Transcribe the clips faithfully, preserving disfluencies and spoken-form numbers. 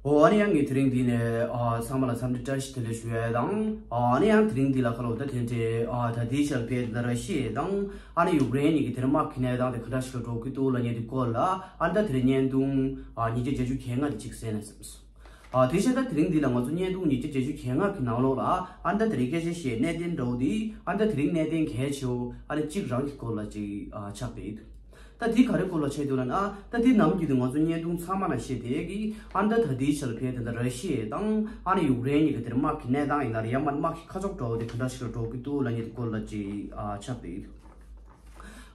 ཨོ་ཨ་ནི་ཡང་ངས་དེ་རིང་འདི་ནས་ཨ་ཚང་མ་ལ་འཚམས་འདྲི་བཀྲ་ཤིས་བདེ་ལེགས་ཞུ་ཡས་དང་། ཨ་ནི་ཡང་དེ་རིང་འདི་ལ་ཁ་ལོ་ད་དེ་འདྲའི་ཨ་ད་ལྟའི་ཆར་ཕེ་ད་ར་ཤི་ཡ་དང་ཨ་ནི་ཡུཀ་རེན་གཉིས་ཀྱི་དེར་དམག་གི་གནས་སྟངས་དེ་ག་འདྲ་ཞིག་ལ་འགྲོ་གི་འདུག་ལབ་མཁན་དེ་སྐོར་ལ་ཨ་ནི་ད་དེ་རིང་བརྙན་ཐུང་ཨ་ཉིས་བརྒྱ་བརྒྱད་ཅུ་གྱ་ལྔ་དེ་གཅིག་གསན་ན་བསམ་སོང་། ཨ་དེ་བཞིན་ད་དེ་རིང་འདི་ལ་ང་ཚོ་བརྙན་ཐུང་ཉིས་བརྒྱ་བརྒྱད་ཅུ་གྱ་ལྔ་གི་ནང་ལོགས་ལ་ཨ་ནི་ད་དེ་རིང་སྐད་ཆ་བཤད་གནད་དོན་འདྲ་བོ་དེ་ཨ་ནི་ད་དེ་རིང་གནད་དོན་གལ་ཆེ་བོ་ཨ་ནི་གཅིག་རང་གི་སྐོར་ལ་ཅིག་ཨ་ཆགས་བསྡད་ཡོད། ད་དེ་ག་རེ་སྐོར་ལ་བཤད་འདུག་ལབ་ན། ད་དེ་ནམ་རྒྱུན་དུ་ང་ཚོ་བརྙན་ཐུང་ཚང་མ་ལ་བཤད་བསྡད་ཀྱི་ཨ་ནི་ད་ད་ལྟའི་ཆར་ཕེ་ད་ད་ར་ཤི་ཡ་དང་ཨ་ནི་ཡུཀ་རེན་གཉིས་ཀྱི་དེར་དམག་གི་གནས་སྟངས་ཡིན་ན་རེད། ཡང་མ་དམག་གི་ཁ་ཕྱོགས་འདྲ་བོ་དེ་ག་འདྲ་ཞིག་ལ་འགྲོ་གི་འདུག་ལབ་མཁན་དེ་སྐོར་ལ་ཅིག་ཨ་ཆགས་བསྡད་ཡོད།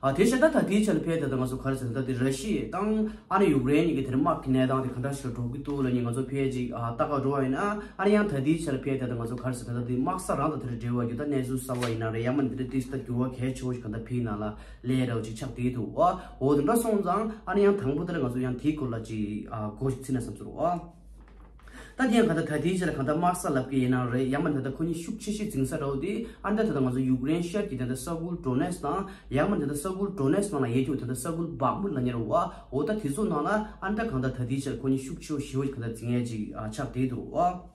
ཨ་དེ་བཞིན་ད་ད་ལྟའི་ཆར་ཕེ་ད་ད་ང་ཚོ་ག་རེ་ཟེར་ན། ད་དེ་ར་ཤི་ཡ་དང་ཨ་ནི་ཡུཀ་རེན་གཉིས་ཀྱི་དེར་དམག་གི་གནས་སྟངས་དེ་ག་འདྲ་ཞིག་ལ་འགྲོ་གི་འདུག་ལབ་མཁན་ང་ཚོ་ཕེ་ཅིག་ཨ་ལྟ་ག་འགྲོ་བ་ཡིན་ན། ཨ་ནི་ཡང་ད་ལྟའི་ཆར་ཕེ་ད་ད་ང་ཚོ་ག་རེ་ཟེར་ན། ད་དེ་དམག་ས་རང་དང་དེར་འབྲེལ་བ་ཡོད་ད་གནས་ཚུལ་གསར་བ་ཡིན་ན་རེད། ཡང་མ་དེ་འདྲ་ཏིས་ད་འགྱུར་བ་གལ་ཆེ་བོ་ཞིག་ག་འདྲ་ཕེ་ནང་ལ་ལས་ར་བ་ཅིག་ཆགས་བསྡད་འདུག་ཨ། འོ་དེ་འདྲ་སོང་ཙང་ཨ་ནི་ཡང་དང་པོ་དེར་ང་ཚོ་ཡང་དེའི་སྐོར་ལ་ཅིག་ཨ་སྒོ་ཞིག་ཕྱེ་ན་བསམ་སོང་། ཨ་ད་དེ་ཡང་ག་འདྲ་ད་ལྟའི་ཆར་ག་འདྲ་དམག་ས་ལབ་ཀྱི་ཡིན་ན་རེད། ཡང་མ་ད་ད་ཁོ་གཉིས་ཤུགས་ཆེ་ཤོས་འཛིང་ས་འདྲ་བོ་དེ་ཨ་ད་ད་ད་ང་ཚོ་ཡུཀ་རེན་ཤར་གྱི་ད་ད་ས་ཁུལ་ཌོ་ནེ་སི་དང་ཡང་མ་ད་ད་ས་ཁུལ་ཌོ་ནེ་སི་ནང་ལ་ཡོད་ཀྱི་ད་ད་ས་ཁུལ་བག་མུད་ལབ་མཁན་རེད་བ། འོ་ད་དེ་ཚོ་ནང་ལ་ཨ་ད་ག་འདྲ་ད་ལྟའི་ཆར་ཁོ་གཉིས་ཤུགས་ཆེ་ཤོས་ཞེ་བོ་ག་འདྲ་འཛིང་ཡས་ཅིག་ཨ་ཆགས་བསྡད་འདུག་ཨ།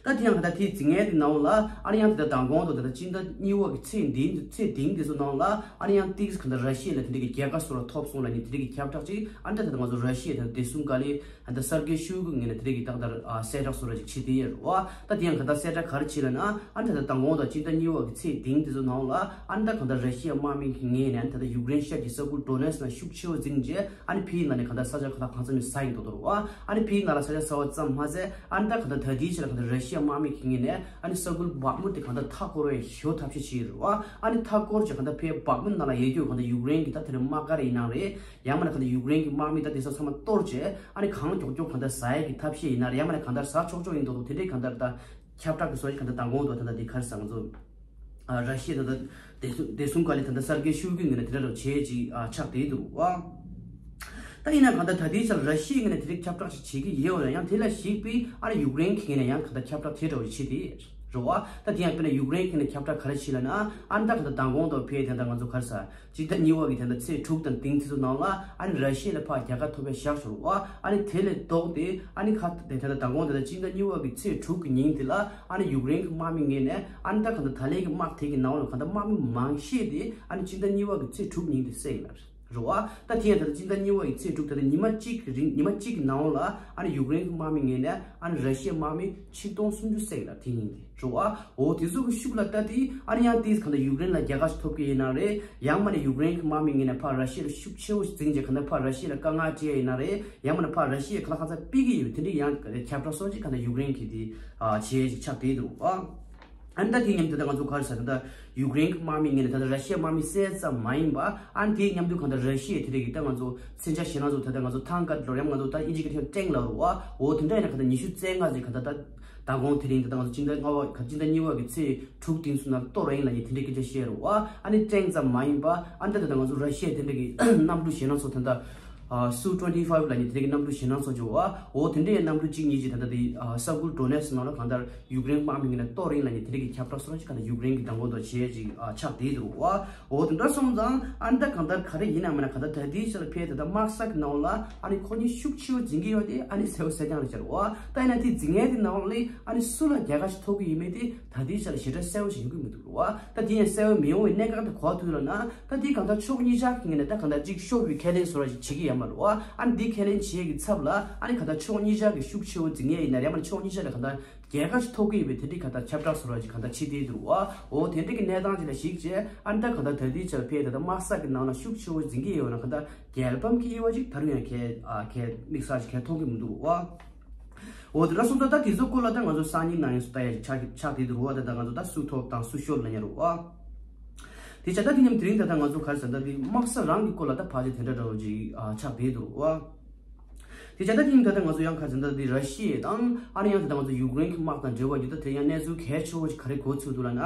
ད་དེ་ཡང་ག་འདྲ་དེ་འཛིང་ཡས་དེ་ནང་ལ་ཨ་ནི་ཡང་དེ་ད་མདང་དགོང་དང་དེ་ད་སྤྱི་ཟླ་གཉིས་པ་གི་ཚེས་འདི་ཚེས་འདི་འདི་ཚོ་ནང་ལ་ཨ་ནི་ཡང་ཏིག་ག་འདྲ་ར་ཤི་ཡ་ལ་དེ་འདྲ་གི་རྒྱལ་ཁ་སོགས་ལ་ཐོབ་སོང་ལབ་མཁན་དེ་འདྲ་གི་ཁྱབ་བསྒྲགས་ཅིག་ཨ་ད་ད་ང་ཚོ་ར་ཤི་ཡ་ད་བདེ་སྲུང་བཀའ་བློན་ཨ་ད་སར་གེ་ཤོའི་གུ་ངོས་ནས་དེ་འདྲ་གི་ཏག་ཏག་ཨ་གསལ་བསྒྲགས་སོགས་ར་ཅིག་བྱེད་དེ་ཡོད་རེད་བ། ད་དེ་ཡང་ག་འདྲ་གསལ་བསྒྲགས་ག་རེ་བྱེད་ལབ་ན། ཨ་ད་ད་མདང་དགོང་དང་སྤྱི་ཟླ་གཉིས་པ་གི་ཚེས་འདི་འདི་ཚོ་ནང་ལ་ཨ་ད་ག་འདྲ་ར་ཤི་ཡ་དམག་མི་གི་ངོས་ནས་ད་ད་ཡུཀ་རེན་ཤར་གྱི་ས་ཁུལ་ཌོ་ནེ་སི་ནང་ཤུགས་ཆེ་བོ་འཛིང་རྗེས་ཨ་ནི་ཕིའི་ནང་ནས་ག་འདྲ་ས་ཆ་ག་ད་གང་འཚམ་མི་ས་ཡིན་མདོག་མདོག་རེད་བ། ཨ་ནི་ཕིའི་ནང་ལ་ས་ཆ་ས་བ་ཙམ་མ་ཟད་ཨ་ནི་ད་ག་འདྲ་ད་ལྟའི་ཆ་ལ་ག་འདྲ་ར་ཤི་ཡ་དམག་མི་གི་ངོས་ནས་ཨ་ནི་ས་ཁུལ་བག་མུར་དེ་གང་ལྟར་མཐའ་བསྐོར་བའི་ཞེ་པོ་ཐབས་ཤེས་བྱས་ཡོད་རེད་བ། ཨ་ནི་མཐའ་བསྐོར་བྱས་གང་ལྟར་ཕའི་བག་མུན་ནང་ལ་ཡོད་རྒྱུ་གང་ལྟར་ཡུཀ་རེན་གྱི་ད་དེ་རིང་དམག་སྒར་ཡིན་ནའང་རེད། ཡང་མིན་ན་གང་ལྟར་ཡུཀ་རེན་གྱི་དམག་མི་ད་དེ་ཚོ་ཚང་མ་གཏོར་བྱས་ཨ་ནི་གང་མགྱོགས་མགྱོགས་གང་ལྟར་ཟ་ཡས་ཀྱི་ཐབས་ཤེས་ཡིན་ན་རེད། ཡང་མིན་ན་གང་ལྟར་ཟ་ཆོག་ཆོག་ཡིན་མདོག་མདོག་དེ་འདྲའི་གང་ལྟར་ད་ཁྱབ་བསྒྲགས་ཀྱི་སོ་ཞིག་གང་ལྟར་མདང་དགོང་དུ་ད་ལྟ་དེ་ག་རེ་ཟེར་ང་ཚོ་ཨ་ར་ཤི་ཡ་ད་ལྟ་བདེ་སྲུང་བདེ་སྲུང་བཀའ་བློན་ད་ལྟ་སར་གེ་ཤོའི་གུ་ངོས་ནས་དེ་འདྲ་རུ་བྱས་ཅིག་ཨ་ཆགས་བསྡད་འདུག་བ། ད་ཡིན་ན་གང་ལྟར་ད་ལྟའི་ཆར་ར་ཤི་ཡའི་ངོས་ནས་དེ་རིགས་ཁྱབ་བསྒྲགས་ཤིག་བྱེད་ཀྱི་ཡོད་རེད། ཡང་དེ་ལ་གཞིགས་པའི་ཨ་ནི་ཡུཀ་རེན་གྱི་ངོས་ནས་ཡང་གང་ལྟར་ཁྱབ་བསྒྲགས་དེ་འདྲ་བོ་བྱེད་དེ་རེད་བ། ད་དེ་ཡང་དཔེར་ན་ཡུཀ་རེན་གྱི་ངོས་ནས་ཁྱབ་བསྒྲགས་ག་རེ་བྱེད་ལབ་ན། ཨ་ནི་ད་གང་ལྟར་མདང་དགོང་དང་ཕའི་དེ་འདྲ་ང་ཚོ་ག་རེ་ཟེར་སྤྱི་ཟླ་གཉིས་པ་གི་དེ་འདྲ་ཚེས་དྲུག་དང་བདུན་དེ་ཚོ་ནང་ལ་ཨ་ནི་ར་ཤི་ཡ་ལ་ཕར་རྒྱལ་ཁ་ཐོབ་པའི་ཞག་ཞུ་རུ་བ། ཨ་ནི་དེ་ལས་ལྡོག་སྟེ་ཨ་ནི་ཁ་དེ་དེ་འདྲ་མདང་དགོང་དེ་འདྲ་སྤྱི་ཟླ་གཉིས་པ་གི་ཚེས་དྲུག་གི་ཉིན་དེ་ལ་ཨ་ནི་ཡུཀ་རེན་གྱི་དམག་མི་ངོས་ནས་ཨ་ནི་ད་གང་ལྟར་ད་ལན་གྱི་དམག་དེ་གི་ནང་ལ་གང་ལྟར་དམག་མི་མང་ཤོས་དེ་ཨ་ནི་སྤྱི་ཟླ་གཉིས་པ་གི་ཚེས་དྲུག་ཉིན་དེ་བསད་ཡིན་ལ། རེད་བ། ད་དེ་ཡང་ད་ལྟ་སྤྱི་ཟླ་གཉིས་པ་ཡི་ཚེས་དྲུག་ད་ལྟ་ཉི་མ་གཅིག་གི་རིང་ཉི་མ་གཅིག་གི་ནང་ལ་ཨ་ནི་ཡུཀ་རེན་གྱི་དམག་མི་ངོས་ནས་ཨ་ནི་ར་ཤི་ཡའི་དམག་མི་ཆིག་སྟོང་སུམ་ཅུ་བསད་ཡོད་ལ་དེ་ཉིན་དེ་རེད་བ། འོ་དེ་ཚོ་གི་ཤུགས་ལ་ལྟ་དེ་ཨ་ནི་ཡང་དེས་གང་ལྟར་ཡུཀ་རེན་ལ་རྒྱལ་ཁ་ཞིག་ཐོབ་ཀྱི་ཡིན་ན་རེད། ཡང་མ་ནི་ཡུཀ་རེན་གྱི་དམག་མི་ངོས་ནས་ཕར་ར་ཤི་ཡ་ལ་ཤུགས་ཆེ་བོ་ཞིག་འཛིང་རྗེས་གང་ལྟར་ཕར་ར་ཤི་ཡ་ལ་དཀའ་ངལ་སྤྲད་ཡ་ཡིན་ན་རེད། ཡང་མ་ནི་ཕར་ར་ཤི་ཡ་གང་ལ་གང་འཚམ་ཕུད་ཀྱི་ཡོད་དེ་འདྲའི་ཡང་ཁྱབ་བསྒྲགས་སོགས་ཅིག་གང་ལྟར་ཡུཀ་རེན་གྱིས་དེ་བྱས་ཅིག་ཆགས་བསྡད་འདུག་བ། ཨ་ནི་ད་དེའི་མཉམ་དུ་ད་ང་ཚོ་ག་རེ་ཟེར་ད་ཡུཀ་རེན་གྱི་དམག་མི་ངོས་ནས་ད་ལྟ་ར་ཤི་ཡའི་དམག་མི་བསད་ཙམ་མ་ཡིན་པ། ཨ་ནི་དེའི་མཉམ་དུ་གང་ལྟར་ར་ཤི་ཡས་དེ་རིགས་ཀྱི་ད་ང་ཚོ་མཚོན་ཆ་ཞེད་སྣང་ཚོ་ད་ལྟ་ང་ཚོ་ཐང་ཀ་ལོར་ཡང་ང་ཚོ་ད་ཨིན་ཇི་སྐད་ཐོག་ཊེང་ལབ་རེད་བ། འོ་དེ་འདྲ་ཡིན་ན་གང་ལྟར་ཉི་ཤུ་རྩ་ལྔ་ཙམ་གང་ལྟར་ད་མདང་དགོང་དེ་རིང་ད་ལྟ་ང་ཚོ་སྤྱི་ཟླ་ལྔ་པ་ག་སྤྱི་ཟླ་གཉིས་པ་གི་ཚེས་དྲུག་དེ་ཚོ་ནང་གཏོར་ཡིན་ལབ་མཁན་དེ་འདྲའི་སྐད་ཆ་བཤད་རེད་བ། ཨ་ནི་ཊེང་ཙམ་མ་ཡིན་པ་ཨ་ནི་ད་ད་ལྟ་ང་ཚོ་ར་ཤི་ཡ་དེ་འདྲ་གི་གནམ་གྲུ་ཞེད་སྣང་ཚོ་ད་ལྟ། ཨ་སུ་ཊུ་ཝེན་ཊི་ཕའིབ་ལབ་མཁན་དེ་འདྲའི་གི་གནམ་གྲུ་ཞེད་སྣང་ཚོ་བྱུང་བ། འོ་དེ་འདྲའི་གནམ་གྲུ་གཅིག་གཉིས་ཅིག་ད་ལྟ་དེ་ཨ་ས་ཁུལ་ཌོ་ནེ་སི་ནང་ལ་གང་ལྟར་ཡུཀ་རེན་དམག་མི་ངོས་ནས་གཏོར་ཡིན་ལབ་མཁན་དེ་འདྲའི་གི་ཁྱབ་བསྒྲགས་སོགས་ཅིག་གང་ལྟར་ཡུཀ་རེན་གྱི་མདང་དགོང་དུ་བྱས་ཅིག་ཨ་ཆགས་བསྡད་འདུག་བ། འོ་དེ་འདྲ་སོང་ཙང་ཨ་ནི་ད་གང་ལྟར་ག་རེ་ཡིན་ནའང་མིན་ན་གང་ལྟར་ད་ལྟའི་ཆར་ཕེ་ད་ལྟ་དམག་ས་གི་ནང་ལ་ཨ་ནི་ཁོ་གཉིས་ཤུགས་ཆེ་བོ་འཛིང་གི་ཡོད་དེ་ཨ་ནི་གསལ་བོ་གསལ་རྐྱང་རེད་ཟེར་བ། ད་ཡིན་ན་དེ་འཛིང་མཁན་དེ་ནང་ལ་ཨ་ནི་སུ་ལ་རྒྱལ་ཁ་ཞིག་ཐོབ་གི་ཡིན་མིན་དེ་ད་ལྟའི་ཆར་ཞེ་དྲག་གསལ་བོ་ཞིག་ཡོང་གི་མི་འདུག་རེད་བ། ད་དེ་ཡང་གསལ་བོ་མི་ཡོང་བའི་གནད་འགག་དེ་གོ་ཐུབ་ཡོད་ལབ་ན། ད་དེ་གང་ལྟར་ཕྱོགས་གཉིས་ཆ་གི་ངོས་ནས་ད་གང་ལྟར་གཅིག་ཤོར་བའི་ཁས་ལེན་བཟོ་འདྲ་ཞིག་བྱེད་ཀྱི་ཡོད་མ་རེད་བ། ཨ་ནི་འདི་ཁས་ལེན་བྱེད་ཡས་ཀྱི་ཚབ་ལ་ཨ་ནི་གང་ལྟར་ཕྱོགས་གཉིས་ཆ་གི་ཤུགས་ཆེ་བོ་འཛིང་ཡས་ཡིན་ན་རེད། མ་ནི་ཕྱོགས་གཉིས་ཆ་ལ་གང་ལྟར་རྒྱལ་ཁ་ཞིག་ཐོབ་ཀྱི་ཡོད་པའི་དེ་འདྲའི་གང་ལྟར་ཁྱབ་བསྒྲགས་བཟོ་འདྲ་ཞིག་གང་ལྟར་བྱེད་བསྡད་འདུག་རེད་བ། འོ་དེ་འདྲའི་གི་གནས་སྟངས་ཅིག་ལ་གཞིགས་བྱས་ཨ་ནི་ད་གང་ལྟར་ད་ལྟའི་ཆར་ཕེ་ད་ལྟ་དམག་ས་གི་ནང་ལ་ཤུགས་ཆེ་བོ་འཛིང་གི་ཡོད་ན་གང་ལྟར་རྒྱལ་ཕམ་གྱི་དབྱེ་བ་ཅིག་ད་རུང་ཡང་གལ་ཨ་གལ་དམིགས་བསལ་ཞིག་གལ་མཐོང་གི་མི་འདུག་རེད་བ། འོ་དེ་འདྲ་སོང་ཙང་ད་དེ་ཚོ་སྐོར་ལ་ད་ང་ཚོ་སང་ཉིན་ནང་ཡང་སུ་ལྟ་ཡ་ཆགས་ཆགས་བསྡད་འདུག་རེད་བ། ད་ད་ང་ཚོ་ད་སུ་ཐོབ་དང་སུ་ཤོར་ལབ་མཁན་རེད་བ། དེ་བྱས་ད་དེ་མཉམ་དེ་རིང་ད་ལྟ་ང་ཚོ་ག་རེ་ཟེར་ད་དེ་དམག་ས་རང་གི་སྐོར་ལ་ད་ཕལ་ཆེར་དེ་འདྲ་འདྲ་བོ་ཅིག་ཨ་ཆགས་བསྡད་འདུག་རེད་བ། དེ་བྱས་ད་དེ་མཉམ་ད་ལྟ་ང་ཚོ་ཡང་ག་རེ་ཟེར་ད་དེ་ར་ཤི་ཡ་དང་ཨ་ནི་ཡང་ད་ལྟ་ང་ཚོ་ཡུཀ་རེན་གྱི་དམག་དང་འབྲེལ་བ་ཡོད་ད། དེ་ཡང་གནས་ཚུལ་གལ་ཆེ་བོ་ཞིག་ག་རེ་གོ་ཚུལ་འདུག་ལབ་ན།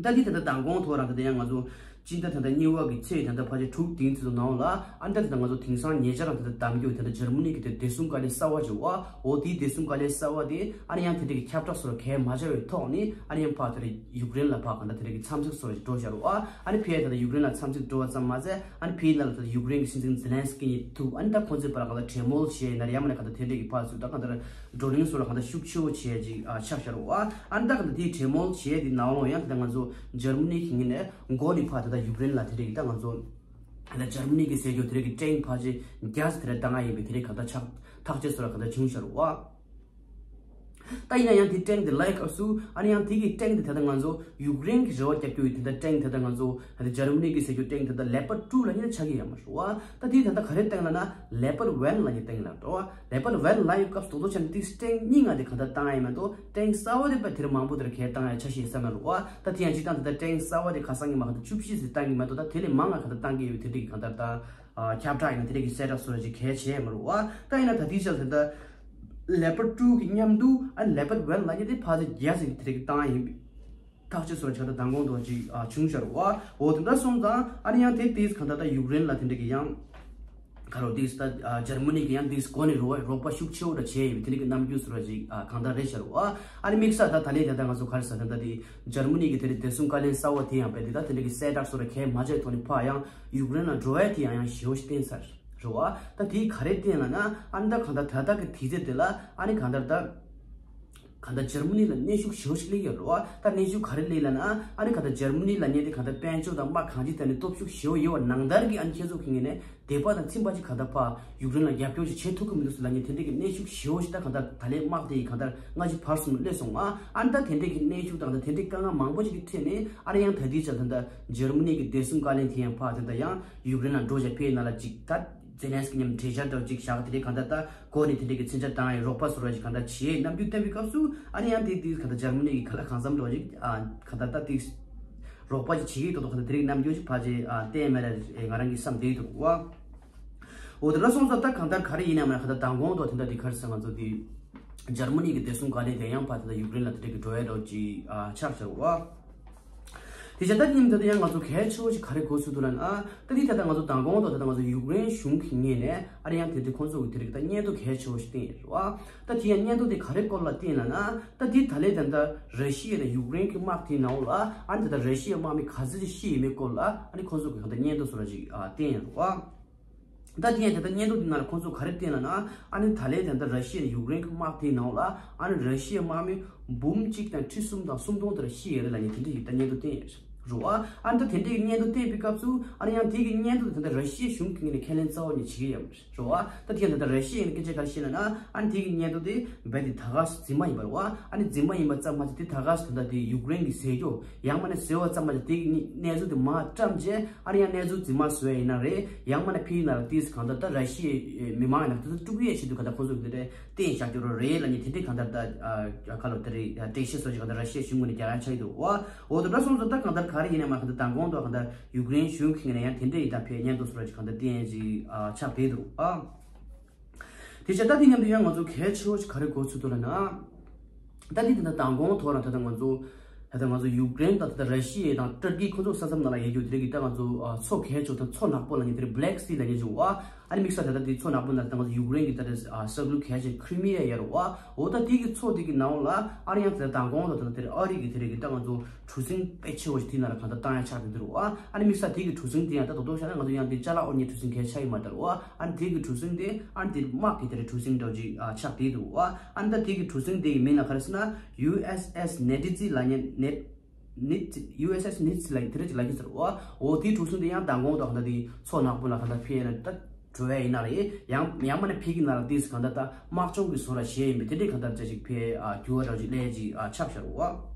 ད་དེ་ད་ལྟ་མདང་དགོང་ཐོག་རང་ད་ལྟ་ཡང་ང་ཚོ་ སྤྱི་ཟླ་ད་ལྟ་གཉིས་པ་གི་ཚེས་ད་ལྟ་ཕལ་ཆེར་དྲུག་དེའི་ཚོད་ནང་ལ་ཨ་ནི་ད་ད་ལྟ་ང་ཚོ་དེང་སང་ཉེ་ཆར་རང་ད་ལྟ་གདམ་རྒྱུ་ད་ལྟ་འཇར་མ་ནི་གི་དེ་བདེ་སྲུང་བཀའ་བློན་གསར་པ་ཅིག་ཡོད་པ། འོ་དེའི་བདེ་སྲུང་བཀའ་བློན་གསར་པ་དེ་ཨ་ནི་ཡང་དེ་འདྲ་གི་ཁྱབ་བསྒྲགས་སོགས་གང་མ་བྱས་པའི་ཐོག་ནས་ཨ་ནི་ཡང་ཕར་དེ་ཡུཀ་རེན་ལ་ཕར་གང་ལྟར་དེ་འདྲ་གི་འཚམས་གཟིགས་སོགས་འགྲོ་བཞག་རེད་པ། ཨ་ནི་ཕར་ད་ལྟ་ཡུཀ་རེན་ལ་འཚམས་གཟིགས་འགྲོ་བ་ཙམ་མ་ཟད་ཨ་ནི་ཕར་ནང་ལ་ད་ལྟ་ཡུཀ་རེན་གི་སྲིད་འཛིན་ཛེ་ལན་སི་ཀི་གཉིས་ཐུག་ཨ་ནི་ད་ཁོང་ཚོའི་བར་ལ་གང་ལྟར་གྲོས་མོལ་བྱས་ཡིན་ན་རེད། ཡང་མིན་ན་གང་ལྟར་དེ་འདྲ་གི་ཕར་ཚུར་ད་གང་ལྟར་བགྲོ་གླེང་སོགས་ལ་གང་ལྟར་ཤུགས་ཆེ་བོ་བྱས་ཅིག་ཨ་ཆགས་བཞག་རེད་པ། ཨ་ནི་ད་གང་ལྟར་དེའི་གྲོས་མོལ་བྱས་དེ་ནང་ལོགས་ཡང་ད་ལྟ་ང་ཚོ་འཇར་མ་ནི་གི་ངོས་ནས་མགོ་ནས་ཕར་ད་ལྟ་ཡུཀ་རེན་ལ་དེ་འདྲ་གི་ད་ང་ཚོ་ད་ལྟ་འཇར་མ་ནི་གི་ཟེར་རྒྱུ་དེ་འདྲ་གི་ཊེང་ཕལ་ཆེར་བརྒྱ་ཙམ་དེ་འདྲ་བཏང་ཡ་ཡིན་པའི་དེ་འདྲ་གང་ལྟར་ཆགས་ཐག་གཅོད་སོགས་ལ་གང་ལྟར་བྱུང་བཞག་རེད་པ། ད་ཡིན་ན་ཡང་དེ་ཊེང་དེ་ལའི་སྐབས་སུ་ཨ་ནི་ཡང་དེ་གི་ཊེང་དེ་ད་ལྟ་ང་ཚོ་ཡུཀ་རེན་གི་རེ་བ་རྒྱབ་རྒྱུ་ཡི་དེ་ད་ཊེང་དེ་ད་ང་ཚོ་ད་ལྟ་འཇར་མ་ནི་གི་ཟེར་རྒྱུ་ཊེང་དེ་ད་ལེ་པར་ཊུ་ལབ་མཁན་ཆགས་ཀྱི་ཡོད་མ་རེད་པ། ད་དེ་ད་ལྟ་ག་རེ་བཏང་ལབ་ན་ལེ་པར་ཝན་ལབ་མཁན་བཏང་ལབ་འགྲོ་བ། ལེ་པར་ཝན་ལབ་ཡོད་སྐབས་སུ་དོ་དོ་ཆ་ནི་ཊེང་གཉིས་ལྔ་དེ་གང་ལྟར་བཏང་ཡ་ཡིན་མ་གཏོགས་ཊེང་གསར་པ་དེ་པ་དེར་མང་པོ་དེར་གང་ལྟར་བཏང་ཡ་ཆ་ཤས་ཟེར་མ་རེད་པ། ད་དེ་ཡང་སྤྱིར་བཏང་ད་ལྟ་ཊེང་གསར་པ་དེ་ཁ་སང་གི་མ་གང་ལྟར་བཅུ་བཞི་ཙམ་བཏང་གི་མ་གཏོགས་ད་དེ་ལས་མང་ང་གང་ལྟར་བཏང་གི་ཡོད་དེ་འདྲ་གི་གང་ལྟར་ད། ཨ་ཁྱབ་བསྒྲགས་ཡིན་ན་དེ་འདྲ་གི་གསལ་བསྒྲགས་སོགས་ཅིག་གལ་ཆེ་མ་རེད་པ། ད་ཡིན་ན་ད་ལྟའི་ཆར་དེ་ད་ལེ་པར་ཊུ་གི་མཉམ་དུ་ཨ་ལེ་པར་ཝན་ལབ་མཁན་དེ་ཕལ་ཆེར་བརྒྱ་ཟིན་དེ་འདྲ་གི་བཏང་ཡིན་པའི་ཐག་གཅོད་སོགས་ཆགས་ད་མདང་དགོང་དུ་ཅིག་ཨ་བྱུང་བཞག་རེད་པ། འོ་དེ་འདྲ་སོང་ཙང་ཨ་ནི་ཡང་དེ་དེས་གང་ལྟར་ད་ཡུཀ་རེན་ལ་དེ་འདྲ་གི་ཡང་ག་རེ་དེས་ད་ཨ་འཇར་མ་ནི་གི་ཡང་དེས་གོ་ནས་རོགས་རོགས་པ་ཤུགས་ཆེ་བོ་འདྲ་བྱས་ཡིན་པའི་དེ་འདྲ་གི་རྣམ་འགྱུར་སོགས་ཅིག་ཨ་གང་ལྟར་རེད་བཞག་རེད་པ། ཨ་ནི་དམིགས་བསལ་ད་ད་ལན་དེ་ད་ང་ཚོ་ག་རེ་ཟེར་ད་ད་དེ་འཇར་མ་ནི་གི་དེ་འདྲ་བདེ་སྲུང་བཀའ་བློན་གསར་པ་དེ་ཡང་བས་དེ་ད་དེ་འདྲ་གི་གསལ་བསྒྲགས་སོགས་ར་གས་མ་བྱས་ཐོག་ནས་ཕར་ཡང་ཡུཀ་རེན་ལ་འགྲོ་ཡ་དེ་ཡང་ཡང་ཞེ་བོ་ཞིག་བསྟན་ཚར་རེད་པ། ད་དེ་ག་རེ་བསྟན་ལབ་ན་ཨ་ནི་ད་གང་ལྟར་ད་ལྟ་གི་དུས་ཚོད་དེ་ལ་ཨ་ནི་གང་ལྟར་ད་གང་ལྟར་འཇར་མ་ནི་ལ་གནོན་ཤུགས་ཞེ་བོ་ཞིག་སླེབས་ཡོད་རེད་པ། ད་གནོན་ཤུགས་ག་རེ་སླེབས་ལབ་ན་ཨ་ནི་གང་ལྟར་འཇར་མ་ནི་ལབ་མཁན་དེ་གང་ལྟར་དཔལ་འབྱོར་དང་དམག་གང་ཅིའི་ཐད་ནས་སྟོབས་ཤུགས་ཞེ་བོ་ཡོད་པ་ནང་ལྟར་གྱི་ཨ་ནི་ཁྱེད་ཚོ་གི་ངོས་ནས་དད་པ་དང་ཚིམ་པ་ཅིག་གང་ལྟར་ཕར་ཡུཀ་རེན་ལ་རྒྱབ་སྐྱོར་ཅིག་བྱེད་ཐུབ་ཀྱི་མི་འདུག་ཟེར་ལབ་མཁན་དེ་འདྲ་གི་གནོན་ཤུགས་ཞེ་བོ་ཞིག་ད་གང་ལྟར་ད་ལན་དམག་དེ་ཡི་གང་ལྟར་སྔ་ཕྱི་བར་གསུམ་སླེབས་སོང་ང་། ཨ་ནི་ད་དེ་འདྲ་གི་གནོན་ཤུགས་དང་ད་དེ་འདྲ་གི་དཀའ་ངལ་མང་པོ་ཅིག་གི་ཁྲོད་ནས་ཨ་ནི་ཡང་ད་ལྟའི་ཆར་ད་ལྟ་འཇར་མ་ནི་གི་བདེ་སྲུང་བཀའ་བློན་དེ་ཡང་ཕར་ད་ལྟ་ཡང་ཡུཀ་རེན་ལ་འགྲོ་བྱས་ཕེབས་ནང་ལ་ཅིག་ད་ཛེ་ལན་སི་ཀི་མཉམ་གྲོས་འཆར་འདྲ་བོ་ཅིག་བཞག་དེ་འདྲའི་གང་ལྟར་ད་གོ་ནས་དེ་འདྲའི་གི་མཚོན་ཆ་བཏང་ཡ་རོགས་པ་སོགས་ར་ཅིག་གང་ལྟར་བྱེད་རྣམ་འགྱུར་བསྟན་པའི་སྐབས་སུ་ཨ་ནི་ཡང་དེ་དེ་གང་ལྟར་འཇར་མ་ནི་གི་ག་ལ་གང་འཚམ་འདྲ་བོ་ཅིག་ཨ་གང་ལྟར་ད་དེ་རོགས་པ་ཅིག་བྱེད་ཀྱི་འདུག་གང་ལྟར་དེ་རིགས་རྣམ་འགྱུར་ཅིག་ཕལ་ཆེར་ཨ་བསྟན་མེད་ར་ང་རང་གི་བསམ་བསྡད་འདུག་པ། འོ་དེ་འདྲ་སོང་ཙང་ད་གང་ལྟར་ག་རེ་ཡིན་ནའང་མ་ད་མདང་དགོང་དུ་དེ་འདྲ་དེ་ག་རེ་ཟེར་ང་ཚོ་དེ་འཇར་མ་ནི་གི་བདེ་སྲུང་བཀའ་བློན་དེ་ཡང་ཕར་དེ་འདྲ་ཡུཀ་རེན་ལ་དེ་འདྲ་གི་འགྲོ་ཡ་འདྲ་བོ་ཅིག་ཨ་ཆགས་ཤག་པ། དེ་བྱས་ད་ཉིན་དེ་ད་ཡང་ང་ཚོ་གལ་ཆེ་བོ་ཞིག་ག་རེ་གོ་ཚུལ་འདུག་ལབ་ན་ཨ་ད་དེ་ད་ལྟ་ང་ཚོ་མདང་དགོང་དུ་ད་ལྟ་ང་ཚོ་ཡུཀ་རེན་གཞུང་གི་ངོས་ནས་ཨ་རེ་ཡང་དེ་དེ་ཁོང་ཚོ་གི་དེ་རིགས་ད་སྙན་ཐོ་གལ་ཆེ་བོ་ཞིག་བཏིང་ཡོད་རེད་པ། ད་དེ་ཡང་སྙན་ཐོ་དེ་ག་རེ་སྐོར་ལ་བཏིང་ལབ་ན་ད་དེ་ད་ལྟའི་ད་ལྟ་ར་ཤི་ཡ་དང་ཡུཀ་རེན་གི་དམག་དེའི་ནང་ལ་ཨ་ནི་ད་ལྟ་ར་ཤི་ཡའི་དམག་མི་ག་ཚོད་ཅིག་ཤི་ཡོད་མེད་སྐོར་ལ་ཨ་ནི་ཁོང་ཚོ་གི་གང་ལྟར་སྙན་ཐོ་སོགས་ར་ཅིག་ཨ་བཏིང་ཡོད་རེད་པ། ད་དེ་ཡང་དེ་ལྟར་སྙན་ཐོ་འདི་ནང་ལ་ཁོང་ཚོ་ག་རེ་བསྟན་ལབ་ན་ཨ་ནི་ད་ལན་དེ་ལྟར་ར་ཤི་ཡ་ཡུཀ་རེན་གྱི་དམག་དེའི་ནང་ལ་ཨ་ནི་ར་ཤི་ཡའི་དམག་མི་འབུམ་གཅིག་དང་ཁྲི་གསུམ་དང་སུམ་སྟོང་དེ་ལ་ཤི་ཡོད་རེད་ལབ་ནས་དེ་འདྲ་ཞིག་ད་སྙན་ཐོ་བསྟན་ཡོད་རེད་པ། ཨ་ནི་ད་དེ་འདྲ་གི་སྙན་ཐོ་བསྟན་པའི་སྐབས་སུ་ཨ་ནི་ཡང་དེ་གི་སྙན་ཐོ་དེ་ད་ར་ཤི་ཡའི་གཞུང་གི་ངོས་ནས་ཁས་ལེན་རྩ་བ་ནས་བྱེད་ཀྱི་ཡོད་མ་རེད་པ། ད་དེ་ཡང་ད་ལྟ་ར་ཤི་ཡའི་སྐད་ཆ་ག་རེ་བཤད་ལབ་ན་ཨ་ནི་དེ་གི་སྙན་ཐོ་དེ་རྦད་དེ་ད་ག་སེ་རྫུན་མ་ཡིན་པ་རེད་པ། ཨ་ནི་རྫུན་མ་ཡིན་པ་ཙམ་མ་ཟད་དེ་ད་ག་སེ་ད་ལྟ་དེ་ཡུཀ་རེན་གྱི་ཟེར་རྒྱུ་ཡང་མིན་ན་ཟེར་བ་ཙམ་མ་ཟད་དེ་གི་གནས་ཚུལ་དེ་མར་བཀྲམ་རྗེས་ཨ་ནི་ཡང་གནས་ཚུལ་རྫུན་མ་བཟོ་ཡ་ཡིན་ན་རེད། ཡང་མིན་ན་ཕ་གི་ནང་ལ་ཏིས་གང་ལྟར་ད་ར་ཤི་ཡའི་མི་མང་ཡིན་ན་ཏིས་དཀྲུག་ཡས་ཆེད་དུ་གང་ལྟར་ཁོ་ཚོ་གི་དེ་འདྲའི་བསྟན་བཞག་རྒྱུ་རོ་རེད་ལབ་ནས་དེ་འདྲའི་གང་ལྟར་ད་ཁ་ལོ་དེ་རེད། འགྲེལ་བཤད་སོགས་ཀྱི་གང་ལྟར་ར་ཤི་ཡའི་གཞུང་ངོས་ནས་རྒྱག་ཡ་ཆགས་ཀྱི་འདུག་པ། འོ་དེ་འདྲ་སོང་ཙང་ད་གང་ལྟར་ག་རེ་ཡིན་ན་མ་གང་ལྟར་མདང་དགོང་དུ་གང་ལྟར་ཡུཀ་རེན་གཞུང་གི་ངོས་ནས་ཡང་དེ་འདྲ་ཡིན་ད་ཕའི་སྙན་ཐོ་སོགས་ར་ཅིག་གང་ལྟར་བསྟན་ཡས་ཅིག་ཆགས་བསྡད་འདུག་པ། དེ་བྱས་ད་དེ་མཉམ་དུ་ཡང་ང་ཚོ་གལ་ཆེ་བོ་ཞིག་ག་རེ་གོ་ཚུལ་འདུག་ལབ་ན། ད་དེ་དེ་འདྲ་མདང་དགོང་ཐོག་རང་ད་ལྟ་ང་ཚོ་ད་ལྟ་ང་ཚོ་ཡུཀ་རེན་དང་ད་ལྟ་ར་ཤི་ཡ་དང་ཏུར་ཀི་ཁོ་ཚོ་ས་མཚམས་ནང་ལ་ཡོད་རྒྱུ་དེ་རིགས་ཀྱི་ད་ང་ཚོ་མཚོ་གལ་ཆེ་བོ་དང་མཚོ་ནག་པོ་ལབ་མཁན་དེ་རིགས་Black Sea་ལབ་མཁན་ཅིག་ཡོད་པ། ཨ་ནི་དམིགས་བསལ་ད་ལྟ་དེ་མཚོ་ནག་པོ་ནང་ད་ལྟ་ང་ཚོ་ཡུཀ་རེན་གྱི་ད་ལྟ་ས་ཁུལ་གལ་ཆེ་Crimea་ཡོད་རེད་པ། འོ་ད་དེ་གི་མཚོ་དེ་གི་ནང་ལ་ཨ་ནི་ཡང་ད་ལྟ་མདང་དགོང་ད་ད་ལྟ་དེ་རིགས་ཨ་རི་གི་དེ་རིགས་ཀྱི་ད་ང་ཚོ་གྲུ་གཟིངས་དཔེ་ཆེ་བོ་ཞིག་དེ་ནང་ལ་གང་ལྟར་བཏང་ཡ་ཆགས་བསྡད་འདུག་པ། ཨ་ནི་དམིགས་བསལ་དེ་གི་གྲུ་གཟིངས་དེ་ཡང་ད་དོ་དོ་བྱས་ན་ང་ཚོ་ཡང་དེ་ཅ་ལག་དབོར་མཁན་གྲུ་གཟིངས་གལ་ཆེ་ཡི་མ་རེད་པ། ཨ་ནི་དེ་གི་གྲུ་གཟིངས་དེ་ཨ་ནི་དེ་དམག་གི་དེ་རིགས་གྲུ་གཟིངས་འདྲ་བོ་ཅིག་ཨ་ཆགས་བསྡད་འདུག་པ། ཨ་ནི་ད་དེ་གི་གྲུ་གཟིངས་དེ་གི་མིང་ལ་ག་རེ་ཟེར་ན་ཡུ་ཨེས་ཨེས་Nimitz་ལབ་མཁན་ནེ་ནེ་ཡུ་ཨེས་ཨེས་Nimitz་ལབ་དེ་རིགས་ཅིག་ལབ་ཀྱི་ཟེར་བ། འོ་དེའི་གྲུ་གཟིངས་དེ་ཡང་མདང་དགོང་དུ་གང་ལྟར་དེ་མཚོ་ནག་པོ་ལ་གང་ལྟར་ཕེབས་ན་ད་འགྲོ་ཡ་ཡིན་ན་རེད། ཡང་ཡང་མིན་ན་ཕ་གི་ནང་ལ་དེ་གང་ལྟར་ད་དམག་སྦྱོང་གི་བཟོ་འདྲ་བྱས་ཡིན་པས་དེ་འདྲའི་གང་ལྟར་ཅིག་ཕེབས་ཨ་འགྱུར་བ་འདྲ་ཅིག་སླེབས་ཅིག་ཨ་ཆགས་བཞག་པ།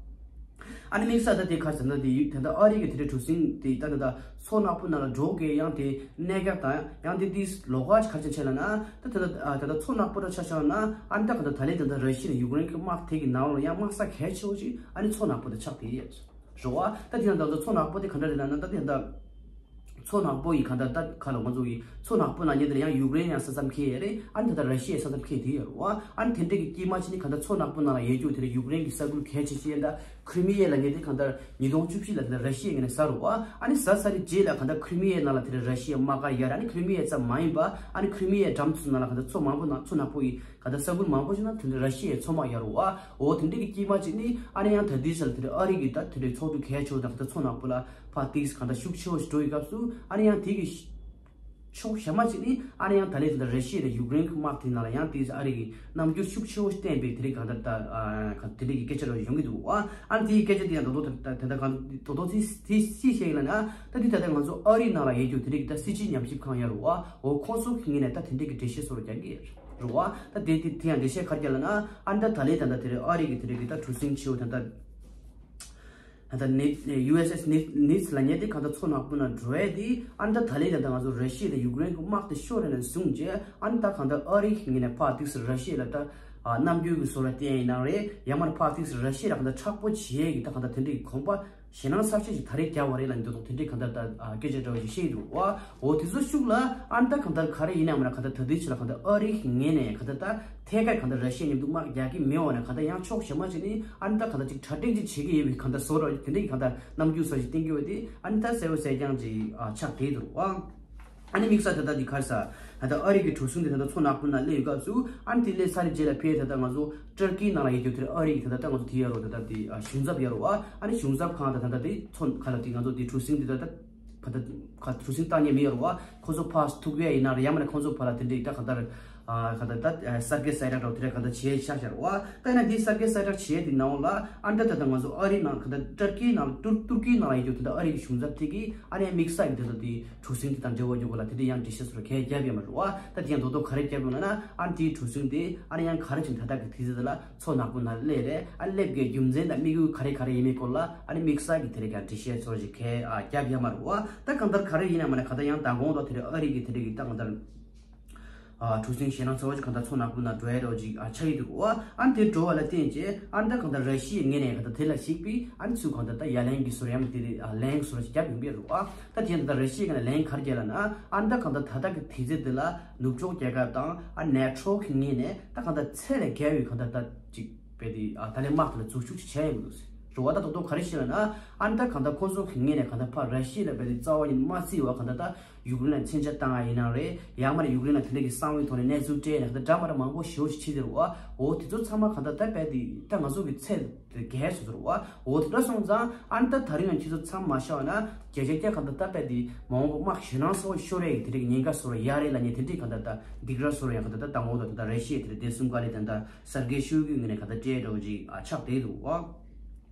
ཨ་ནི་དམིགས་བསལ་ད་དེ་ག་རེ་ཟེར་ན་དེ་ཡུ་ད་ལྟ་ཨ་རི་གི་དེ་འདྲའི་གྲུ་གཟིངས་དེ་ད་ད་ད་མཚོ་ནག་པོ་ནང་ལ་འགྲོ་དགོས་ཡང་དེ་གནད་འགག་དང་ཡང་དེ་དེ་ལོགས་ཀ་ག་རེ་བྱས་ལབ་ན་ད་ད་ད་ད་ད་མཚོ་ནག་པོ་འདྲ་ཆགས་བཞག་ན་ཨ་ནི་ད་ག་ད་ད་ལན་ད་ད་ར་ཤི་ཡ་ཡུཀ་རེན་གྱི་དམག་དེ་གི་ནང་ལ་ཡང་དམག་ས་གལ་ཆེ་བོ་ཞིག་ཨ་ནི་མཚོ་ནག་པོ་དེ་ཆགས་བསྡད་ཡོད་རེད་པ། ད་དེ་ཡང་ད་ད་མཚོ་ནག་པོ་དེ་ག་འདྲ་རེད་ལབ་ན་ད་དེ་ད་མཚོ་ནག་པོ་ཡི་གང་ལྟར་ད་ག་ལ་ང་ཚོ་གི་མཚོ་ནག་པོ་ནང་ཉིད་དེ་ལ་ཡང་ཡུཀ་རེན་ཡང་ས་མཚམས་འཁེལ་ཡོད་རེད། ཨ་ནི་ད་ལྟ་ར་ཤི་ཡའི་ས་མཚམས་འཁེལ་བསྡད་ཡོད་རེད་པ། ཨ་ནི་དེ་འདྲ་གི་དཀྱིལ་མ་ཅིག་ནི་གང་ལྟར་མཚོ་ནག་པོ་ནང་ལ་ཡོད་རྒྱུ་དེ་རེད། ཡུཀ་རེན་གྱི་ས་ཁུལ་གལ་ཆེ་ཤོས་ད་ ཁི་རི་མི་ཡ་ལབ་མཁན་དེ་གང་ལྟར་ཉིས་སྟོང་བཅུ་བཞི་ལ་དེ་ལ་ར་ཤི་ཡའི་ངོས་ནས་ཟ་རུ་བ། ཨ་ནི་ཟ་ཚར་བའི་རྗེས་ལ་གང་ལྟར་ཁི་རི་མི་ཡའི་ནང་ལ་དེ་ལ་ར་ཤི་ཡའི་དམག་སྒར་ཡར། ཨ་ནི་ཁི་རི་མི་ཡ་ཙམ་མ་ཡིན་པ་ཨ་ནི་ཁི་རི་མི་ཡའི་འགྲམ་དེ་ཚོ་ནང་ལ་གང་ལྟར་མཚོ་མང་པོ་ནང་མཚོ་ནག་པོ་ཡི་གང་ལྟར་ས་ཁུལ་མང་པོ་ཞིག་ནང་དེ་འདྲའི་ར་ཤི་ཡའི་མཚོ་དམག་ཡར་རུ་བ། འོ་དེ་འདྲའི་གི་དཀྱིལ་མ་ཅིག་ནི་ཨ་ནི་ཡང་ད་ལྟའི་ཆར་དེ་འདྲའི་ཨ་རི་གི་ད་དེ་འདྲའི་ཚོགས་འདུ་གལ་ཆེ་བོ་དང་གང་ལྟར་མཚོ་ནག་པོ་ལ་ཕར་ཏིག་གང་ལྟར་ཤུགས་ཆེ་བོ་ཞིག་འགྲོ་ཡི་སྐབས་སུ་ཨ་ནི་ཡང་དེ་གི་ཕྱོགས་གཞན་མ་ཅིག་ནི་ཨ་ནི་ཡང་ད་ལན་དེ་འདྲ་ར་ཤི་ཡ་དང་ཡུཀ་རེན་གྱི་དམག་དེ་ནང་ལ་ཡང་དེ་ཨ་རི་གི་རྣམ་འགྱུར་ཤུགས་ཆེ་བོ་བསྟན་པའི་དེ་རིང་གང་ལྟར་ད་ཨ་ག་དེ་རིང་གི་སྐད་ཆ་ར་ཡོང་གི་འདུག་བ། ཨ་ནི་དེའི་སྐད་ཆ་དེ་ཡང་ད་དུང་ད་ད་ད་གང་ད་དུང་དེ་དེ་སི་བཤད་ཡིན་ལ་ན་ད་དེ་ད་ལྟ་ང་ཚོ་ཨ་རིའི་ནང་ལ་ཡོད་རྒྱུ་དེ་རིང་གི་ད་སྲིད་སྤྱི་ཉམས་ཞིབ་ཁང་ཡོད་རེད་བ། འོ་ཁོང་ཚོ་གི་ངོས་ནས་ད་དེ་འདྲའི་གི་འགྲེལ་བཤད་བཟོ་ར་རྒྱག་གི་རེད་བ། ད་དེ་དེ་དེ་ཡང་འགྲེལ་བཤད་ག་རེ་རྒྱག་ལ་ན་ཨ་ནི་ད་ད་ལན་ད་ད་དེ་རིང་ཨ་རི་གི་དེ་རིང་གི་ད་གྲུ་གཟིངས་ཆེ་བོ་ད་ད། ད་ནི་ཡུ་ཨེས་ཨེས་ནི་ནིས་ལབ་མཁན་དེ་གང་ལྟར་མཚོ་ནག་པོ་ནང་འགྲོ་ཡས་དེ་ཨ་ནི་ད་ད་ལན་ད་ལྟ་ང་ཚོ་ར་ཤི་ཡ་དང་ཡུཀ་རེན་གྱི་དམག་དེ་ཤོར་རེ་ནས་བཟུང་རྗེས་ཨ་ནི་ད་གང་ལྟར་ཨ་རི་གི་ངོས་ནས་ཕར་ཏིག་སེ་ར་ཤི་ཡ་ལ་ད་ཨ་རྣམ་འགྱུར་གྱི་བཟོ་འདྲ་བསྟན་ཡིན་ནའང་རེད། ཡང་མིན་ཕར་ཏིག་སེ་ར་ཤི་ཡ་ལ་གང་ལྟར་མཁྲེགས་པོ་བྱེད་ཡས་ཀྱི་ད་གང་ལྟར་དེ་འདྲའི་གི་གོམ་པ་ཞེད་སྣང་ཚ་ཤོས་ཤིག་ད་རེས་བརྒྱབ་པ་རེད་ལབ་མཁན་འདུག་དེ་འདྲའི་གང་ལྟར་ད་ཨ་སྐད་ཆ་འདྲ་བོ་ཞིག་བཤད་ཡི་འདུག་བ། འོ་དེ་ཚོ་ཤུགས་ལ་ཨ་ནི་ད་གང་ལྟར་ག་རེ་ཡིན་ནའང་མིན་ན་གང་ལྟར་ད་ལྟའི་ཆ་ལ་གང་ལྟར་ཨ་རི་གི་ངོས་ནས་གང་ལྟར་ད། ཐད་ཀར་གང་ལྟར་ར་ཤི་ཡ་མཉམ་དུ་དམག་རྒྱག་གི་མེད་འོག་ནས་གང་ལྟར་ཡང་ཕྱོགས་གཞན་མ་ཞིག་ནས་ཨ་ནི་ད་གང་ལྟར་ཅིག་གྲ་སྒྲིག་ཅིག་བྱེད་ཀྱི་ཡོད་པའི་གང་ལྟར་བཟོ་འདྲ་དེ་འདྲའི་གི་གང་ལྟར་རྣམ་འགྱུར་སོགས་ཤིག་བསྟན་གྱི་ཡོད་དེ་ཨ་ནི་ད་གསལ་པོ་གསལ་རྐྱང་ཅིག་ཨ་ཆགས་བསྡད་འདུག་ཨ། ཨ་ནི་དམིགས་བསལ་ད་ལྟ་འདི་ག་རེ་ཟ་ད་ལྟ་ཨ་རི་གི་གྲུ་གཟིངས་དེ་ད་ལྟ་མཚོ་ནག་པོ་ནང་སླེབས་ཡོད་སྐབས་སུ་ཨ་ནི་དེ་སླེབས་ཚར་རྗེས་ལ་ཕེ་ད་ལྟ་ང་ཚོ་ཏུར་ཀི་ནང་ལ་ཡོད་རྒྱུ་དེར་ཨ་རི་གི་ད་ལྟ་ད་ང་ཚོ་དེ་ཡ་རོ་ད་ལྟ་དེ་ཨ་གཞུང་ཚབ་ཡ་རོ་ཨ་ཨ་ནི་གཞུང་ཚབ་ཁང་དང་ད་ལྟ་དེ་མཚོ་ག་ལ་དེ་ང་ཚོ་དེ་གྲུ་གཟིངས་དེ་ད་ལྟ། ཁ་ད་ཁ་གྲུ་གཟིངས་བཏང་མཁན་མི་ཡོད་རེད་བ། ཁོ་ཚོ་ཕར་ཐུག་ཡས་ཡིན་ན་རེད། ཡང་མིན་ན་ཁོ་ཚོ་ཕར་ལ་དེ་འདྲའི་ད་ག་ད་ཨ་ག་ད་ད་ཨ་གསར་བསྐལ་གསལ་བསྒྲགས་འདྲ་བོ་དེ་འདྲ་ག་ད་བྱས་ཤག་ཤག་རེད་བ། ད་ཡིན་ན་འདི་གསར་བསྐལ་གསལ་བསྒྲགས་བྱས་དེ་ནང་ལ་ཨ་ད་ད་ད་ང་ཚོ་ཨ་རི་ནང་ག་ད་ཏུར་ཀི་ནང་ལ་ཏུར་ཏུར་ཀི་ནང་ལ་ཡོད་རྒྱུ་དེ་འདྲ་ཨ་རི་གི་གཞུང་ཚབ་དེ་གིས་ཨ་ནི་དམིགས་བསལ་གྱི་དེ་ད་དེ་གྲུ་གཟིངས་དེ་དང་འབྲེལ་བ་ཡོད་དགོས་ལ་དེ་འདྲ་ཡང་འགྲེལ་བཤད་སོགས་གས་བརྒྱབ་ཡོད་མ་རེད་བ། ད་དེ་ཡང་མདོར་མདོར་ག་རེ་བརྒྱབ་ཡོད་ལབ་ན་ཨ་ནི་དེའི་གྲུ་གཟིངས་དེ་ཨ་ནི་ཡང་ག་རེ་བྱས་ད་ད་གི་དུས་ཚོད་དེ་ལ། མཚོ་ནག་པོ་ནང་སླེབས་རེད། ཨ་སླེབས་དགོས་རྒྱུ་མཚན་དང་དམིགས་ཡུལ་ག་རེ་ག་རེ་ཡིན་མིན་སྐོར་ལ་ཨ་ནི་དམིགས་བསལ་གྱི་དེ་རིང་ག་འགྲེལ་བཤད་ཚོར་ཞིག་གས་ཨ་རྒྱབ་ཡ་མ་རེད་བ། ད་གང་ལྟར་ག་རེ་ཡིན་ན་མ་ན་ག་ད་ཡང་མདང་དགོང་དང་དེ་རིང་ཨ་རི་གི་དེ་རིང་གི་ད་གང་ལྟར་ཨ་གྲུ་གཟིངས་ཞེད་སྣང་ཚ་བོ་ཞིག་གང་ལྟར་མཚོ་ནག་པོ་ནང་འགྲོ་ཡ་འདྲ་བོ་ཞིག་ཨ་ཆགས་ཡི་འདུག་བ། ཨ་ནི་དེ་འགྲོ་བ་ལ་བརྟེན་བྱས་ཨ་ནི་ད་གང་ལྟར་ར་ཤི་ཡའི་ངོས་ནས་གང་ལྟར་དེ་ལ་གཞིགས་པའི་ཨ་ནི་ཚུར་གང་ལྟར་ད་ཡ་ལན་གྱི་ཚོར་ཡ་མ་དེ་རེད། ཨ་ལན་གྱི་ཚོར་ཞིག་རྒྱབ་ཡོང་གི་རེད་བ། ད་དེ་ཡང་ད་ར་ཤི་ཡའི་ངོས་ནས་ལན་ག་རེ་བརྒྱབ་ལབ་ན་ཨ་ནི་ད་གང་ལྟར་ད་ལྟ་གི་དུས་ཚོད་དེ་ལ་ནུབ་ཕྱོགས་རྒྱལ་ཁབ་དང་ཨ་ནེ་ཊོ་གི་ངོས་ནས་ད་གང་ལྟར་ཚད་ལས་བརྒལ་བའི་གང་ལྟར་ད་ཅིག་བས་དེ་ཨ་ད་ལན་དམག་དེ་ལ་འཛུལ་ཞུགས་ཅིག་བྱས་ཡོང་གི་འདུག་ཟེར་རེད་བ། ད་ད་དུང་ག་རེ་བཤད་ལབ་ན་ཨ་ནི་ད་གང་ལྟར་ཁོང་ཚོ་གི་ངོས་ནས་གང་ལྟར་ཕར་ར་ཤི་ཡ་ལ་བས་དེ་རྩ་བ་ཉིད་མ་བརྩི་བ་གང་ལྟར་ད་ཡུཀ་རེན་ལ་མཚོན་ཆ་བཏང་ཡ་ཡིན་ནའང་རེད། ཡང་མ་རེད་ཡུཀ་རེན་ལ་དེ་འདྲ་གི་གསང་བའི་ཐོག་ནས་གནས་ཚུལ་སྤྲད་ནས་གང་ལྟར་འདྲ་མ་འདྲ་མང་པོ་ཞེ་པོ་ཞིག་བྱས་ཏེ་རེད་བ། འོ་དེ་ཚོ་ཚང་མ་གང་ལྟར་ད་བས་དེ་ད་ང་ཚོ་གི་ཚད་དེ་བརྒལ་སོང་ཟེར་བ། འོ་དེ་འདྲ་སོང་ཙང་ཨ་ནི་ད་ད་རིང་ཡང་ཁྱེད་ཚོ་མཚམས་མ་བཞག་ན་བརྒྱ་ཆ་བརྒྱ་གང་ལྟར་ད་བས་དེ་མ་འོངས་པ་དམག་ཞེད་སྣང་ཚ་བོ་ཤོར་ཡས་ཀྱི་དེ་འདྲའི་ཉེན་ཁ་བཟོ་ར་ཡ་རེད་ལབ་མཁན་དེ་འདྲའི་གང་ལྟར་ད་སྡིགས་ར་བཟོ་ར་ཡང་གང་ལྟར་ད་དང་པོ་ད་ད་ད་ར་ཤི་ཡའི་དེ་འདྲ་བདེ་སྲུང་བཀའ་བློན་དང་ད་སར་གེ་ཤོ་གུའི་ངོས་ནས་གང་ལྟར་སྤྲད་འདྲ་བོ་ཅིག་ཨ་ཆགས་བསྡད་འདུག་བ།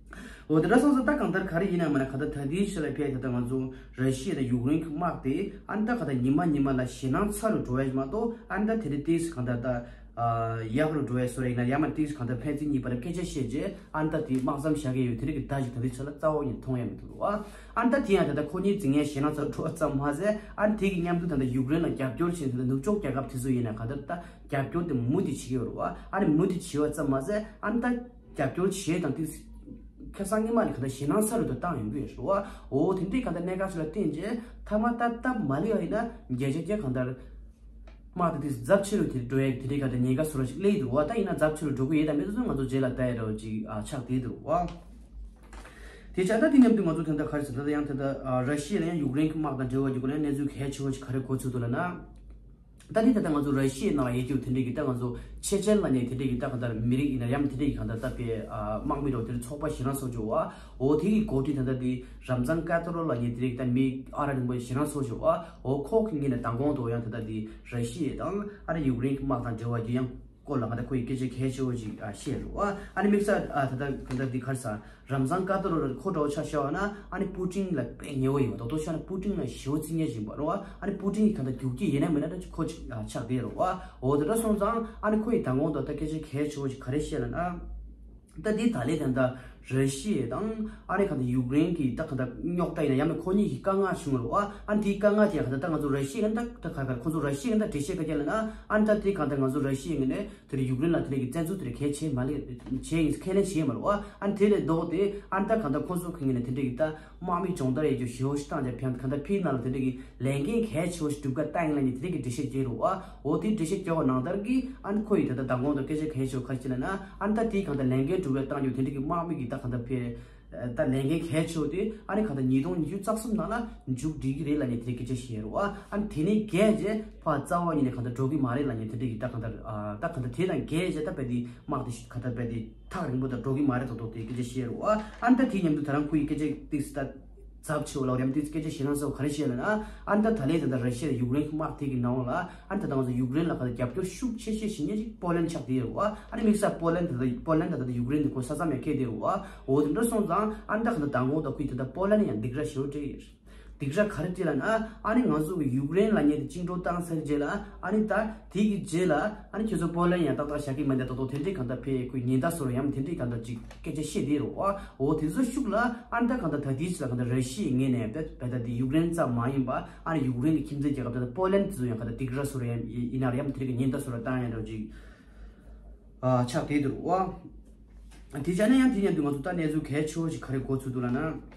འོ་དེ་འདྲ་སོང་ཙང་ད་གང་ལྟར་ག་རེ་ཡིན་ན་མ་ན་གང་ལྟར་ད་ལྟའི་ཆ་ལ་ཕལ་ཆེར་ད་ང་ཚོ་ར་ཤི་ཡ་དང་ཡུཀ་རེན་གྱི་དམག་དེ་ཨ་ནི་ད་གང་ལྟར་ཉི་མ་ཉི་མ་ལ་ཞེད་སྣང་ཚ་རུ་འགྲོ་བ་ཞིག་མ་གཏོགས་ཨ་ནི་ད་དེ་རིང་ཏོག་ཙམ་གང་ལྟར་ད་ཡག་རུ་འགྲོ་བའི་བཟོ་འདྲ་ཡིན་ན་ཡང་མ་ཏོག་ཙམ་གང་ལྟར་ཕན་ཚུན་གཉིས་བར་སྐད་ཆ་བཤད་རྗེས་ཨ་ནི་ད་དེ་དམག་མཚམས་བཞག་གི་ཡོད་དེ་རིང་གི་ཟླ་ཞིག་ད་ལྟའི་ཆ་ལ་རྩ་བ་ཉིད་མཐོང་ཡ་མི་ཐུབ་འདུག་བ། ཨ་ནི་ད་དེ་ཡང་ད་ལྟ་ཁོ་གཉིས་འཛིང་ཡ་ཞེད་སྣང་ཚ་རུ་འགྲོ་བ་ཙམ་མ་ཟད་ཨ་ནི་དེ་གི་མཉམ་དུ་ད་ལྟ་ཡུཀ་རེན་ལ་རྒྱབ་སྐྱོར་བྱེད་མཁན་ད་ལྟ་ནུབ་ཕྱོགས་རྒྱལ་ཁབ་དེ་ཚོ་ཡིན་ན་གང་ལྟར་ད་རྒྱབ་སྐྱོར་དེ་མུ་མཐུད་བྱེད་ཀྱི་ཡོད་རེད་བ། ཨ་ནི་མུ་མཐུད་བྱེད་པ་ཙམ་མ་ཟད་ཨ་ནི་ད། རྒྱབ་སྐྱོར་བྱེད་དང་དེ་ཁ་སང་ཉི་མ་ནས་གང་ལྟར་ཞེད་སྣང་ཚ་རུ་དུ་བཏང་ཡོང་གི་ཡོད་རེད་བ། འོ་དེ་འདྲའི་གང་ལྟར་གནད་འགག་ཅིག་ལ་བརྟེན་རྗེས་མཐའ་མ་ད་སྟབས་མ་ལེགས་པ་ཡིན་ན་བརྒྱ་ཆ་བརྒྱ་གང་ལྟར་དམག་དེ་དེ་ཚབས་ཆེ་རུ་དེ་འགྲོ་ཡ་དེ་འདྲའི་གང་ལྟར་ཉེན་ཁ་བཟོ་འདྲ་ཞིག་སླེབས་འདུག་བ། ད་ཡིན་ན་ཚབས་ཆེ་རུ་འགྲོ་གི་ཡོད་དམ་མེད་དེ་ཚོ་ང་ཚོ་རྗེས་ལ་ལྟ་ཡ་འདྲ་བོ་ཅིག་ཨ་ཆགས་བསྡད་འདུག་བ། དེ་ཆ་ད་དེ་མཉམ་དུ་ང་ཚོ་ད་ལྟ་ག་རེ་ཟེར་ད་ལྟ་ཡང་ད་ལྟ་ཨ་ར་ཤི་ཡ་ལ་ཡང་ཡུཀ་རེན་གྱི་དམག་དང་འབྲེལ་བ་ཡོད་དགོས་ན་གནས་ཚུལ་གལ་ཆེ་བོ་ཞིག་ག་རེ་གོ་ཚུལ་འདུག་ལབ་ན། ད་ནི་ད་ལྟ་ང་ཚོ་ར་ཤི་ཡའི་ནང་ལ་ཡོད་རྒྱུ་དེ་འདྲའི་གི་ད་ང་ཚོ་ཆེ་ཆེན་ལབ་ནས་དེ་འདྲའི་གི་ད་གང་ལྟར་མི་རིགས་ཡིན་ན་ཡང་དེ་འདྲའི་གི་གང་ལྟར་ད་དཔེ་ཨ་དམག་མི་རོ་དེ་འདྲ་ཚོགས་པ་ཞེ་དྲག་ཚོགས་བྱུང་བ། འོ་དེ་གི་འགོ་ཁྲིད་ད་ལྟ་དེ་རམ་ཛན་ཀ་ཏོ་རོ་ལབ་མཁན་དེ་འདྲའི་གི་ད་མི་ཨ་ར་རིང་པོ་ཞེ་དྲག་ཚོགས་བྱུང་བ། འོ་ཁོ་གི་ངོས་ནས་མདང་དགོང་དུ་ཡང་ད་ལྟ་དེ་ར་ཤི་ཡ་དང་ཨ་ར་ཡུཀ་རེན་གི་དམག་དང་འབྲེལ་བ་གི་ཡང་སྐོར་ལ་གང་ལྟར་ཁོ་ཡི་སྐད་ཆ་གལ་ཆེ་བོ་ཞིག་ཨ་བཤད་རུ་བ། ཨ་ནི་དམིགས་བསལ་ཨ་ད་ལྟ་གང་ལྟར་དེ་ག་རེ་ཟ། རམ་ཛན་ཀ་ཏོ་རོ་ཁོ་འདྲ་བོ་ཆ་བཞག་པ་ན་ཨ་ནི་པུ་ཏིན་ལ་དཔེ་ཉེ་བོ་ཡིན་པ། རྡོག་རྡོག་བཤད་ན་པུ་ཏིན་ལ་ཞེ་པོ་བརྩི་ཉེས་ཅིག་ཡིན་པ་རེད་བ། ཨ་ནི་པུ་ཏིན་གྱི་གང་ལྟར་རྒྱུག་ཁྱི་ཡིན་ན་མིན་ན་ད་ཁོ་ཅིག་ཆགས་བསྡད་རེད་བ། འོ་དེ་འདྲ་སོང་ཙང་ཨ་ནི་ཁོ་ཡི་མདང་དགོང་དུ་ད་སྐད་ཆ་གལ་ཆེ་བོ་ཞིག་ག་རེ་བཤད་ལབ་ན། ད་འདི་ད་ལན་ད་ལྟ་ར་ཤི་ཡ་དང་ཨ་ནི་གང་ལྟར་ཡུཀ་རེན་གྱི་ད་གང་ལྟར་རྙོག་དྲ་ཡིན་ན་ཡང་ན་ཁོ་གཉིས་ཀྱི་དཀའ་ངལ་བྱུང་རེད་བ། ཨ་ནི་དེའི་དཀའ་ངལ་དེ་ཡང་གང་ལྟར་ད་ང་ཚོ་ར་ཤི་ཡ་གི་ད་ད་ག་ག་ཁོ་ཚོ་ར་ཤི་ཡ་གི་ད་འགྲེལ་བཤད་ག་རེ་ལབ་ན། ཨ་ནི་ད་དེ་གང་ལྟར་ང་ཚོ་ར་ཤི་ཡ་གི་ནས། དེར་ཡུཀ་རེན་ལ་དེ་འདྲ་གི་བཙན་འཛུལ་དེར་གལ་ཆེ་མ་ལེ་བྱས་ཡིན་ཁས་ལེན་བྱས་མ་རེད་བ། ཨ་ནི་དེ་ལས་ལྡོག་སྟེ་ཨ་ནི་ད་གང་ལྟར་ཁོ་ཚོ་གི་ངོས་ནས་དེ་འདྲ་གི་ད་དམག་མི་སྦྱོང་བརྡར་ཡོད་རྒྱུ་ཞེ་པོ་ཞིག་བཏང་རྗེས་ཕན་གང་ལྟར་ཕི་ནང་ལ་དེ་འདྲ་གི་ལས་འགན་གལ་ཆེ་བོ་ཞིག་སྒྲུབ་ག་བཏང་ཡིན་ལབ་ནས་དེ་འདྲ་གི་འགྲེལ་བཤད་བརྒྱབ་རེད་བ། འོ་དེ་འགྲེལ་བཤད་བརྒྱབ་པ་ནང་ལྟར་གི་ཨ་ནི་ཁོ་ཡིས་ད་ལྟ་མདང་དགོང་དུ་སྐད་ཆ་གལ་ཆེ་བོ་ཁ་ཤས་ལབ་ན་ཨ་ནི་ད་དེ་གང་ལྟར་ལས་འགན་སྒྲུབ་ག་བཏང་རྒྱུ་དེ་འདྲ་གི་དམག་མི་གི་ གང་ལྟར་ཕེ། ད་ལས་འགན་གལ་ཆེ་བ་དེ་ཨ་ནི་གང་ལྟར་ཉིས་སྟོང་ཉི་ཤུ་རྩ་གསུམ་ནང་ལ་མཇུག་སྒྲིལ་གྱི་རེད་ལབ་ནས་དེ་རིང་སྐད་ཆ་བཤད་རེད་བ། ཨ་ནི་དེ་ནས་བརྒལ་རྗེས་ཕར་རྩ་བ་ཉིད་ནས་གང་ལྟར་འགྲོ་གི་མ་རེད་ལབ་ནས་དེ་འདྲ་གི་ད་གང་ལྟར་ད་གང་ལྟར་དེ་དང་བརྒལ་རྗེས་ད་དཔེ་དེ་དམག་དེ་གང་ལྟར་དཔེ་དེ་ཐག་རིང་པོ་དང་འགྲོ་གི་མ་རེད་ཐོག་ཐོག་དེ་སྐད་ཆ་བཤད་རེད་བ། ཨ་ནི་ད་དེ་མཉམ་དུ་ད་རང་ཁོ་ཡི་སྐད་ཆ་ཏིག་ཙམ་ཚབས་ཆེ་བ་ལབ་རེད་ཡམ་ཏིག་ཙམ་སྐད་ཆ་ཞེད་སྣང་ཚ་བོ་ག་རེ་བཤད་ལབ་ན། ཨ་ནི་ད་ད་ལན་ད་ལྟ་ར་ཤི་ཡ་ཡུཀ་རེན་གྱི་དམག་དེ་གི་ནང་ལ་ཨ་ནི་ད་ལྟ་ང་ཚོ་ཡུཀ་རེན་ལ་ག་ད་རྒྱབ་སྐྱོར་ཤུགས་ཆེ་ཤོས་བྱེད་མཁན་ཅིག་པོ་ལན་ཆགས་བསྡད་ཡོད་བ། ཨ་ནི་དམིགས་བསལ་པོ་ལན་ད་ལྟ་པོ་ལན་ད་ལྟ་ཡུཀ་རེན་དེ་ཁོ་ས་མཚམས་ཡང་འཁེལ་བསྡད་ཡོད་བ། འོ་དེ་འདྲ་སོང་ཙང་ཨ་ནི་ད་ག་ད་མདང་དགོང་ད་ཁོས་ད་ལྟ་པོ་ལན་ཡང་སྡིགས་ར་ཞེ་པོ་སྤྲད་ཡོད། སྡིགས་ར་ག་རེ་སྤྲད་ལབ་ན། ཨ་ནི་ང་ཚོ་གི་ཡུཀ་རེན་ལབ་མཁན་དེ་བཅིངས་འགྲོལ་བཏང་ཚར་རྗེས་ལ་ཨ་ནི་ད་དེ་གི་རྗེས་ལ་ཨ་ནི་ཁྱོད་ཚོ་པོ་ལན་ཡང་ཏག་ཏག་བཞག་གི་མ་འདུག་ད་དོ་དེ་འདྲའི་གང་ལྟར་ཕེ་ཁོས་ཉེན་བརྡ་བཟོ་ར་ཡང་དེ་འདྲའི་གང་ལྟར་ཅིག་སྐད་ཆ་བཤད་བསྡད་རེད་བ། འོ་དེ་ཚོ་ཤུགས་ལ་ཨ་ནི་ད་གང་ལྟར་ད་དེའི་ཕྱི་ལ་གང་ལྟར་ར་ཤི་ཡའི་ངོས་ནས་བེད་བེད་ད་དེ་ཡུཀ་རེན་ཙམ་མ་ཡིན་པ་ཨ་ནི་ཡུཀ་རེན་གྱི་ཁྱིམ་མཚེས་རྒྱལ་ཁབ་ད་ལྟ་པོ་ལན་དེ་ཚོ་ཡང་གང་ལྟར་སྡིགས་ར་བཟོ་ར་ཡང་ཡིན་ན་ར་ཡང་དེ་འདྲའི་གི་ཉེན་བརྡ་བཟོ་ར་བཏང་ཡང་འདྲ་ཅིག་ཨ་ཆགས་བསྡད་འདུག་བ། དེ་བྱས་ན་ཡང་དེ་མཉམ་དུ་ང་ཚོ་ད་གནས་ཚུལ་གལ་ཆེ་བོ་ཞིག་ག་རེ་གོ་ཚུལ་འདུག་ལབ་ན།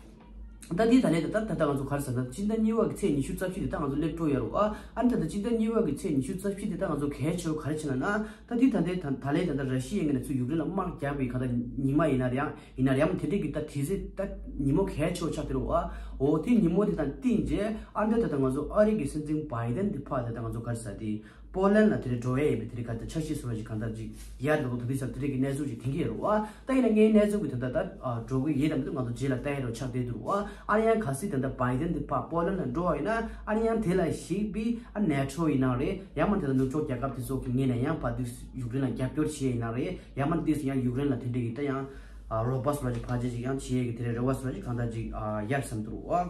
ད་དེ་ད་ལས་ད་ད་ད་ད་ང་ཚོ་ག་རེ་ཟེར་ན་སྤྱི་ཟླ་གཉིས་པ་གི་ཚེས་ཉི་ཤུ་རྩ་བཞི་དེ་ད་ང་ཚོ་སླེབས་འགྲོ་ཡ་རོ་ཨ། ཨ་ནི་ད་ད་སྤྱི་ཟླ་གཉིས་པ་གི་ཚེས་ཉི་ཤུ་རྩ་བཞི་དེ་ད་ང་ཚོ་གལ་ཆེ་བོ་ག་རེ་བྱས་ལབ་ན། ད་དེ་ད་ལྟའི་ད་ད་ལས་ད་ད་ར་ཤི་ཡའི་ངོས་ནས་ཚུར་ཡུཀ་རེན་ལ་དམག་རྒྱག་པའི་ག་ད་ཉི་མ་ཡིན་ན་རེད་ཡང་ཡིན་ན་རེད་ཡང་དེ་འདྲའི་གི་ད་དུས་ཚོད་ད་ཉིན་མོ་གལ་ཆེ་བོ་ཆགས་བསྡད་རོ་ཨ། འོ་དེ་ཉིན་མོ་དེ་དང་བསྟུན་རྗེས་ཨ་ནི་ད་ད་ང་ཚོ་ཨ་རི་གི་སྲིད་འཛིན་བྷའི་ཌེན་དེ་ཕར་ད་ད་ང་ཚོ་ག་རེ་ཟེར་དེ། པོ་ལན་ལ་དེ་རིང་འགྲོ་ཡས་ཡིན་པའི་དེ་རིང་ག་ད་འཆར་གཞི་བཟོ་བ་ཞིག་གང་ལྟར་ཅིག་ཡར་འགྲོ་འདུག་ད་དེ་ཚོ་དེ་རིང་གི་གནས་ཚུལ་ཅིག་ཐོན་གྱི་ཡོད་རེད་བ། ད་ཡིན་ན་ངའི་གནས་ཚུལ་གྱི་ད་ལྟ་ད་འགྲོ་གི་ཡོད་དམ་མི་འདུག་ང་ཚོ་རྗེས་ལ་ལྟ་ཡས་རོ་ཆགས་བསྡད་འདུག་བ། ཨ་ནི་ཡང་གལ་སྲིད་ད་ལྟ་བྷའི་ཌེན་དེ་ཕར་པོ་ལན་ལ་འགྲོ་བ་ཡིན་ན་ཨ་ནི་ཡང་དེ་ལ་གཞིགས་པའི་ཨ་ནེ་ཊོ་ཡིན་ན་རེད་ཡང་མ་དེ་ལ་ནུབ་ཕྱོགས་རྒྱལ་ཁབ་དེ་ཚོ་གི་ངོས་ནས་ཡང་ཕར་དུས་ཡུཀ་རེན་ལ་རྒྱབ་སྐྱོར་བྱེད་ཡས་ཡིན་ན་རེད་ཡང་མ་དུས་ཡང་ཡུཀ་རེན་ལ་དེ་འདྲ་གི་ད་ཡང་རོ་བ་སོ་ར་ཅིག་ཕར་ཆེར་ཅིག་ཡང་བྱེད་ཡས་ཀྱི་དེ་འདྲ་རེ་བ་སོ་ར་ཅིག་གང་ལྟར་ཅིག་ཡར་བསམ་འདུག་བ།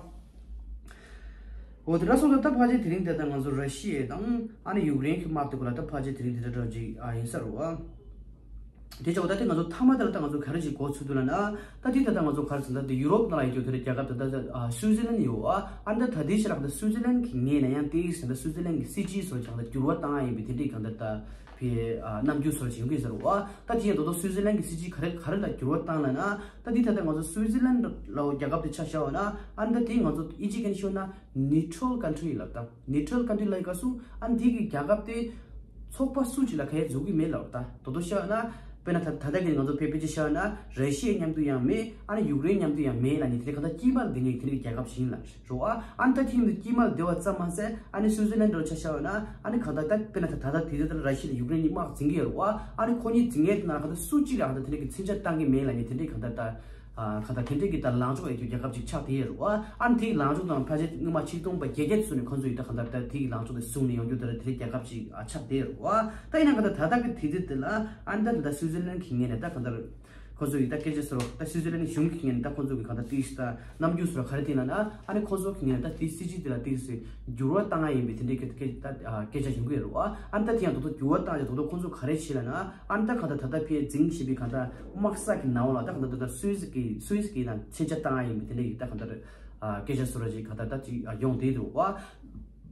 འོ་དེ་འདྲ་སོང་ཙང་ད་ཕལ་ཆེར་དེ་རིང་དེ་ལྟར་ང་ཚོ་ར་ཤི་ཡ་དང་ཨ་ནི་ཡུཀ་རེན་གྱི་དམག་དེ་གོ་ལ་ད་ཕལ་ཆེར་དེ་རིང་དེ་འདྲ་འདྲ་ཅིག་ཨ་ཡིན་ས་རེད་བ། དེ་ཆ་འོ་ད་དེ་ང་ཚོ་མཐའ་མ་དེ་ལ་ད་ང་ཚོ་ག་རེ་ཞིག་གོ་ཚུལ་འདུག་ལབ་ན། ད་དེ་ད་ལྟ་ང་ཚོ་ག་རེ་ཟེར་ན་ད་ཡུ་རོབ་ནང་ལ་ཡོད་རྒྱུ་དེ་རེད་རྒྱལ་ཁབ་ད་ལྟ་ཨ་སུའི་ཙི་ལན་ཡོད་ཨ། ཨ་ནི་ད་ད་དེ་ཞེ་དྲག་ད་སུའི་ཙི་ལན་གྱི་ངོས་ནས་ཡང་དེ་ཟེར་ན་སུའི་ཙི་ལན་གྱི་སྲིད་ཇུས་སོགས་ཀྱང་ད་འགྱུར་བ་བཏང་ཡ་ཡིན་པའི་དེ་འདྲའི་གང་ལྟར་ད། ཕའི་ཨ་རྣམ་འགྱུར་སོགས་བྱུང་གི་ཟེར་བ། ད་དེ་ཡང་ད་དུང་སུའི་ཙི་ལན་གྱི་སྲིད་ཇུས་ག་རེ་ག་རེ་ལ་འགྱུར་བ་བཏང་ལབ་ན། ད་དེ་ད་ལྟ་ང་ཚོ་སུའི་ཙི་ལན་ལའོ་རྒྱལ་ཁབ་དེ་ཆ་བཞག་པ་ན་ཨ་ནི་ད་དེ་ང་ཚོ་ཨི་ཇི་གན་ཤོར་ན་ནིའུ་ཊྲལ་ཀན་ཊི་རི་ལབ་ད་ནིའུ་ཊྲལ་ཀན་ཊི་རི་ལབ་སྐབས་སུ་ཨ་ནི་དེ་གི་རྒྱལ་ཁབ་དེ་ཚོགས་པ་སུ་གཅིག་ལ་ཁ་ཡ་འཛུགས་ཀྱི་མེད་ལབ་ད་ད་དུང་བཤད་ན་དཔེར་ན་ད་ད་ལྟ་གི་ང་ཚོ་ཕའི་དཔེ་ཆ་བཤད་ན་ར་ཤི་ཡའི་མཉམ་དུ་ཡང་མེད་ཨ་ནི་ཡུཀ་རེན་མཉམ་དུ་ཡང་མེད་ལབ་ནི་དེ་ག་ད་དཀྱིལ་མ་ལ་བསྡད་མཁན་དེ་གི་རྒྱལ་ཁབ་ཞིག་ཡིན་ལབ། རེད་བ། ཨ་ནི་ད་ཐེངས་འདི་དཀྱིལ་མར་བསྡད་པ་ཙམ་མ་ཟད་ཨ་ནི་སུའི་ཙི་ལན་འདྲ་ཆ་བཞག་པ་ན་ཨ་ནི་གང་ལྟར་ད་དཔེར་ན་ད་ད་ལྟ་དེ་ཚོ་ལྟར་ར་ཤི་ཡ་དང་ཡུཀ་རེན་གཉིས་དམག་འཛིང་གི་ཡོད་རེད་བ། ཨ་ནི་ཁོ་གཉིས་འཛིང་མཁན་དེ་ནང་གང་ལྟར་སུ་གཅིག་ལ་གང་ལྟར་དེ་འདྲ་གི་མཚོན་ཆ་བཏང་གི་མེད་ལབ་ནས་དེ་འདྲའི་གང་ལྟར་ད་གང་ལྟར་དེ་འདྲའི་གི་ད་ལངས་ཕྱོགས་ཡོད་རྒྱུ་རྒྱལ་ཁབ་ཅིག་ཆགས་བསྡད་ཡོད་རེད་བ། ཨ་ནི་དེའི་ལངས་ཕྱོགས་དང་ཕལ་ཆེར་སྔོན་མ་ཆིག་སྟོང་པ་བརྒྱད་བརྒྱ་དེ་ཚོ་ནས་ཁོ་ཚོ་ཡི་ད་གང་ལྟར་ད་དེའི་ལངས་ཕྱོགས་དེ་བཟུང་ནས་ཡོང་རྒྱུ་ད་དེ་འདྲའི་རྒྱལ་ཁབ་ཅིག་ཆགས་བསྡད་ཡོད་རེད་བ། ད་ཡིན་ན་གང་ལྟར་ད་ལྟ་གི་དུས་ཚོད་དེ་ལ་ཨ་ནི་ད་ད་ལྟ་སུའི་ཙི་ལན་གྱི་ངོས་ནས་ད་གང་ལྟར། ཁོ་ཚོ་ཡི་ད་སྐད་ཆ་ཟེར་བ་ད་སུའི་ཙི་ལན་གཞུང་གི་ངོས་ནས་ད་ཁོ་ཚོ་གི་གང་ལྟར་ཏིག་ད་རྣམ་འགྱུར་ཟེར་བ་ག་རེ་བསྟན་ལབ་ན་ཨ་ནི་ཁོ་ཚོ་གི་ངོས་ནས་ད་དེ་སྲིད་ཇུས་དེ་ལ་ཏིག་ཙམ་འགྱུར་བ་བཏང་ཡ་ཡིན་པའི་དེ་འདྲའི་སྐད་སྐད་ད་སྐད་ཆ་བྱུང་གི་ཡོད་རེད་བ། ཨ་ནི་ད་དེ་ཡང་ད་དུང་འགྱུར་བ་བཏང་ཡ་ད་དུང་ཁོ་ཚོ་ག་རེ་བྱས་ལབ་ན་ཨ་ནི་ད་གང་ལྟར་ད་ལྟ་ཕའི་འཛིང་བཞིན་པའི་གང་ལྟར་དམག་ས་གི་ནང་ལ་ད་གང་ལྟར་ད་ལྟ་སུའི་ཙི་གི་སུའི་ཙི་གི་ནང་མཚོན་ཆ་བཏང་ཡ་ཡིན་པའི་དེ་འདྲའི་ད་གང་ལྟར་སྐད་ཆ་ཟེར་བ་ཞིག་གང་ལྟར་ད་ཅིག་ཡོང་བསྡད་འདུག་བ།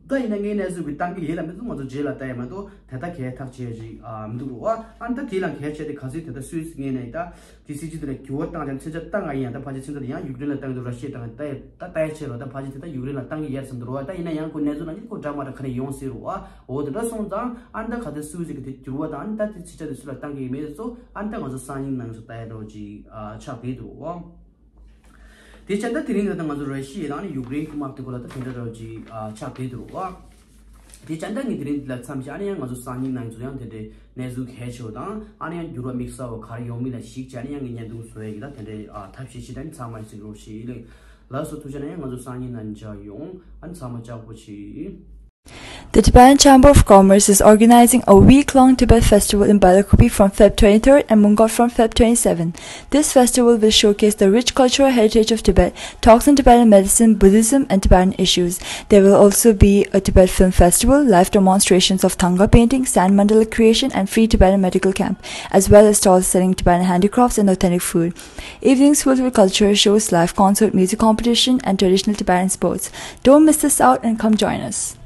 ད་ཡིན་ན་ངའི་གནས་ཚུལ་གྱི་བཏང་གི་ཡོད་ལ་མི་འདུག་ང་ཚོ་རྗེས་ལ་ལྟ་ཡ་མ་གཏོགས་ད་ལྟ་གས་ཐག་བཅད་ཅིག་ཨ་མི་འདུག་རོ། ཨ་ནི་ད་དེ་ལ་གལ་ཆེ་དེ་ག་ཚོད་དེ་ད་སུད་སི་ངོས་ནས་ད་དེ་སྲིད་ཇུས་དེ་ལ་འགྱུར་བ་བཏང་ཀྱང་མཚོན་ཆ་བཏང་ང་ཡིན་ཡང་ད་ཕལ་ཆེར་མཚོན་ཆ་དེ་ཡང་ཡུཀ་རེན་ལ་བཏང་གི་འདུག་ར་ཤི་ཡ་བཏང་ད་ད་ལྟ་ཡ་ཆེ་རོ་ད་ཕལ་ཆེར་དེ་ད་ཡུཀ་རེན་ལ་བཏང་གི་ཡོད་བསམ་འདུག་རོ། ད་ཡིན་ན་ཡང་ཁོ་གནས་ཚུལ་ནང་གི་ཁོ་འདྲ་མ་འདྲ་ག་རེ་ཡོང་སྲིད་རོ། འོ་དེ་འདྲ་སོང་ཙང་ཨ་ནི་ད་ག་ཚོད་སུད་སི་གི་དེ་འགྱུར་བ་དང་ཨ་ནི་ད་དེ་ཕྱི་ཆ་དེ་སུ་ལ་བཏང་གི་ཡོད་མེད་དེ་ཚོ་ཨ་ནི་ད་ང་ཚོ་སང་ཉིན་ནང་ཚོ་ལྟ་ཡ་འདྲ་བོ་ཅིག་ཨ་ཆགས་བསྡད་འདུག་རོ། དེ་བྱས་ན་དེ་རིང་ད་ལྟ་ང་ཚོ་ར་ཤི་ཡ་དང་ཡུཀ་རེན་གྱི་དམག་དེ་སྐོར་ལ་ད་དེ་འདྲ་འདྲ་བོ་ཅིག་ཨ་ཆགས་བསྡད་འདུག་རོ། དེ་བྱས་ན་ད་ངས་དེ་རིང་འདི་ལ་མཚམས་བཞག་ཨ་ནི་ཡང་ང་ཚོ་སང་ཉིན་ནང་ཚོ་ཡང་དེ་འདྲའི་གནས་ཚུལ་གལ་ཆེ་བ་དང་ཨ་ནི་ཡང་འགྱུར་བ་དམིགས་བསལ་བ་ག་རེ་ཡོང་མིན་ལ་གཞིགས་བྱས་ཨ་ནི་ཡང་ངས་བརྙན་ཐུང་བཟོ་ཡས་ཀྱི་ད་དེ་འདྲའི་ཨ་ཐབས་ཤེས་ཤིག་ད་ནི་ཚང་མ་གཟིགས་རོགས་ཞེས་ལེགས། ལགས་སོ་ཐུགས་རྗེ་གནང་། ཡང་ང་ཚོ་སང་ཉིན་ནང་མཇལ་ཡོང་། ཨ་ནི་ཚང་མ་ལྕགས་པོ་བྱེད། The Tibetan Chamber of Commerce is organizing a week-long Tibet festival in Bailakupi from Feb twenty-third and Mungkot from Feb twenty-seventh. This festival will showcase the rich cultural heritage of Tibet, talks on Tibetan medicine, Buddhism, and Tibetan issues. There will also be a Tibet film festival, live demonstrations of Thangka painting, sand mandala creation, and free Tibetan medical camp, as well as stalls selling Tibetan handicrafts and authentic food. Evenings filled with cultural shows, live concert, music competition, and traditional Tibetan sports. Don't miss this out and come join us.